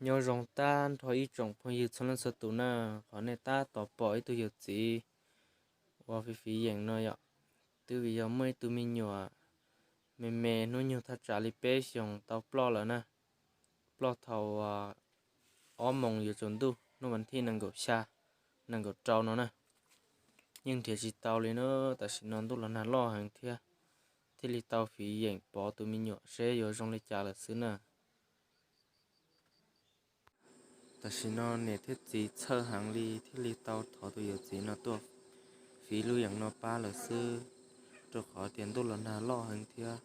Nyob zoo tag nrho ib tsoom phooj ywg txhua leej txhua tus na, qhov nej tab tom pom ib tug yawm txiv uas fiv fiv yeem no yom, twb vim yog muaj ib tug me nyuam me me hnub nyoog thaj tsam li peb xyoos tau ploj lawm na. Ploj thaum ob moos yuav tsaus ntuj hnub vas thij nees nkaum xya, nees nkaum rau no na. Yeej nrhiav tsis tau li na, tam sim no ntuj los nag loj heev thiab, thiaj li tau fiv yeem pov tus me nyuam seb yuav zoo li cas lawm xwb na. Tam sim no niam thiab txiv txhawj heev li thiaj li tau thov tus yawm txiv no tuaj fiv lub yeem no pab lawm xwb, rau qhov tias ntuj los nag loj heev thiab,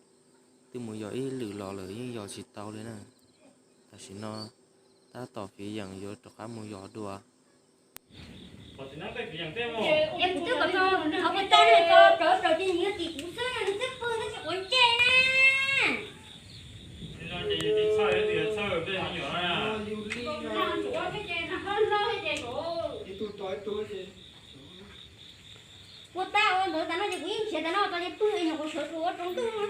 twb mus yos ib lwm los lawm yeej yos tsis tau li na. Tam sim no tab tom fiv yeem yuav rov qab mus yos dua. Ua tab ua ntawd tas no ces kuv yeej nrhiav tas no tas ces pw es nyuam qhuav sawv tsuas ua rau ntuj no.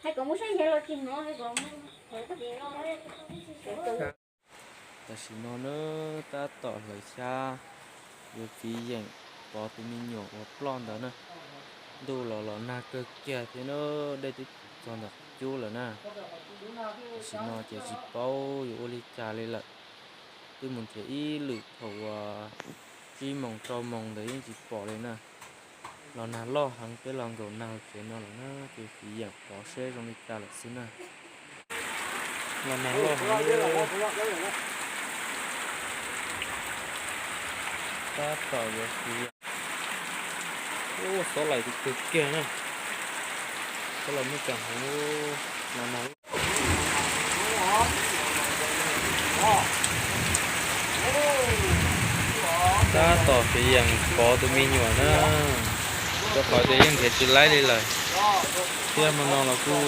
Hais kom muaj siab nrhiav los tsis hnov, hais kom Tam sim no na, tab tom hlawv xyab yuav fiv yeem pov tus me nyuam uas ploj ntawd na. Ntuj los los nag kawg kiag thiab na, dej twb txog ntawm qhov cub lawm na. Tam sim no ces tsis paub yuav ua li cas li lawm. Twb mus nrhiav ib lwm thaum uas tsib moos rau moos ntawd yeej tsis pom li na. Los nag loj heev, peb los nkaum nag hauv tsev no lawm na, ces fiv yeem pov seb zoo li cas lawm xwb na. Los nag loj heev. Tab tom yuav fiv yeem. Ub, xob laim kawg kiag na. Xob laim muaj cov hauv los nag. Tab tom fiv yeem pov tus me nyuam na, rau qhov tias yeej nrhiav tsis laib li lawm, thiab hmo no los kuj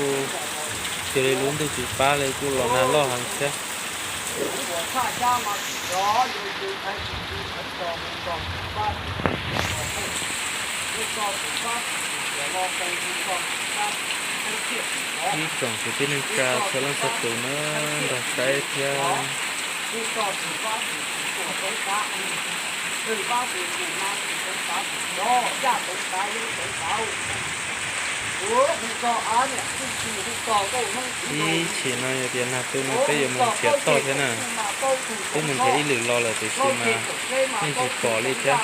cia li lub ntuj tsis pab li, kuj los nag loj heev thiab. Ib tsoom kwv tij neej tsa txhua leej txhua tus na, nrog saib thiab. Ib chim no yog tias nag tu no peb yuav mus nrhiav toj thiab na. Twb mus nrhiav ib lwm los lawm tiam sis mas yeej tsis pom li thiab.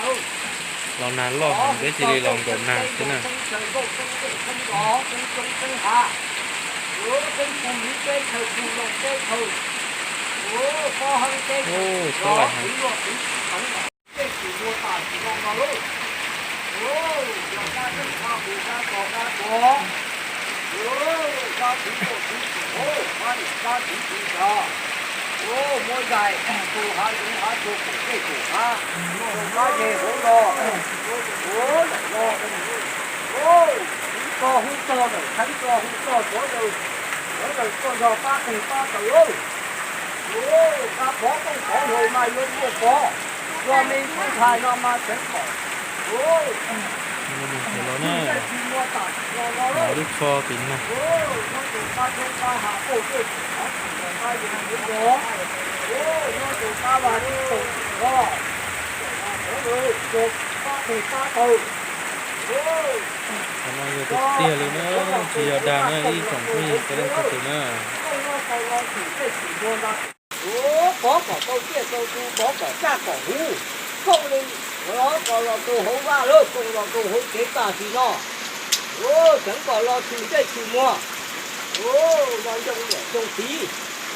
Los nag loj heev, peb cia li los nkaum nag xwb na. Ub, xob laim heev. Nag lub tsho tim nag. Qhov no yog tiag tiag li na, tsis yog dag na ib tsoom phooj ywg txhua leej txhua tus na. Pov kom tau tiaj tau tu, pov kom tsaj kom huv, kooj li los kom los rau hauv vaj lawm, kooj los rau hauv tsev tam sim no. Tseev kom los tshwm ntsej tshwm muag, los ncoo niam ncoo txiv,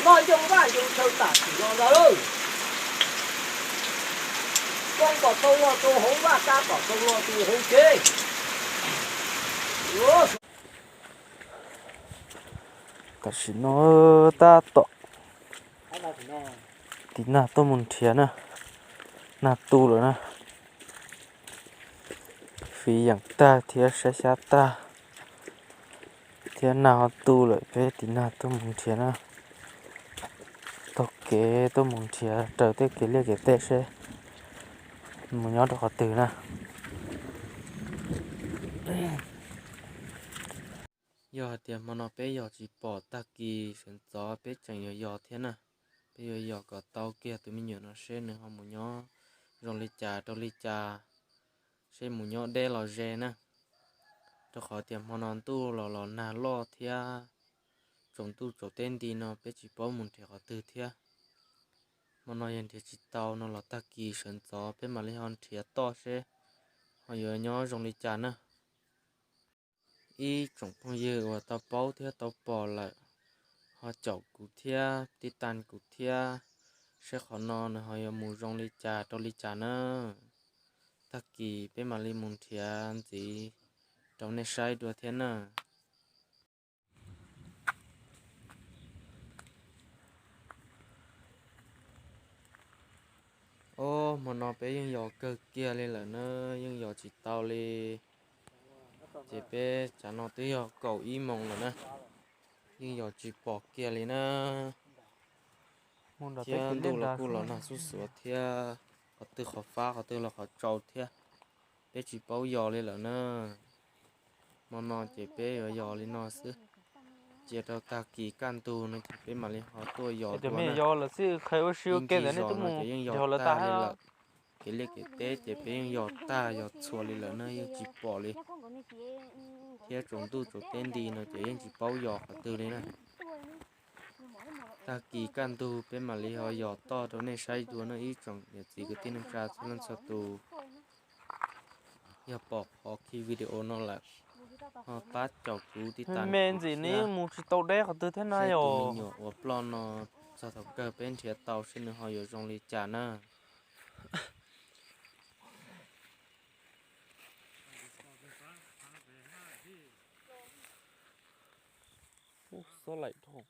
los ncoo vaj ncoo chaw tam sim no ntag lauj. Kooj kom tau los rau hauv vaj, tsaj kom tau los rau hauv tsev. Tam sim no tab tom tim nag tuaj mus nrhiav na, nag tu lawm na. Fiv yeem tag thiab saib xyab tag thiab nag ho tu lawm, peb tim nag tuaj mus nrhiav na. Taug kev tuaj mus nrhiav raws tej kev liaj kev teb seb mus nyob rau qhov twg na. Yog hais tias hmo no peb yog tsis pom, tag kis sawv ntxov peb tseem yuav yos thiab na. Peb yuav yos kom tau kiag tus me nyuam no seb nws ho mus nyob zoo li cas rau li cas, seb mus nyob deb los ze na. Rau qhov tias hmo no ntuj los los nag loj thiab, tsaus ntuj tsaus teb nti no peb tsis paub mus nrhiav qhov twg thiab. Hmo no yog nrhiav tsis tau no los tag kis sawv ntxov peb mam li ho nrhiav toj seb ho yuav nyob zoo li cas na. Ib tsoom phooj ywg uas tau paub thiab tau pom lawm, ho caum kuv thiab tib tas kuv thiab, seb qhov no nws ho yuav mus zoo li cas rau li cas na. Tag kis peb mam li mus nrhiav ntxiv rau nej saib dua thiab na. Ob, hmo no peb yeej yos kawg kiag li lawm na, yeej yos tsis tau li. Ces peb tsam no twb yog kaum ib moos lawm na, yeej yos tsis pom kiag li na. Thiab ntuj los kuj los nag xuj xuav thiab, qhov twg qhov fab qhov twg los qhov tsau thiab, peb tsis paub yos li lawm na. Hmo no ces peb yuav yos li no xwb, cia rau tag kis kaj ntug no ces peb mam li ho tuaj yos dua na. Ib ntsis zos no ces yeej yos tag li lawm, kev liaj kev teb ces peb yeej yos tag yos txhua li lawm na, yeej tsis pom li. Thiab tsaus ntuj tsaus teb nti no ces yeej tsis paub yos qhov twg li na. Tag kis kaj ntug peb mam li ho yos toj rau nej saib dua na ib tsoom niam txiv kwv tij neej tsa txhua leej txhua tus. Yog pom qhov khi video no lawm, ho pab caum kuv tib tas me ntxim ne, mus tsis tau deb qhov twg thiab na yom. Tus me nyuam uas ploj no, txog thaum kawg peb nrhiav tau seb nws ho yuav zoo li cas na. Ub, xob laim dhau.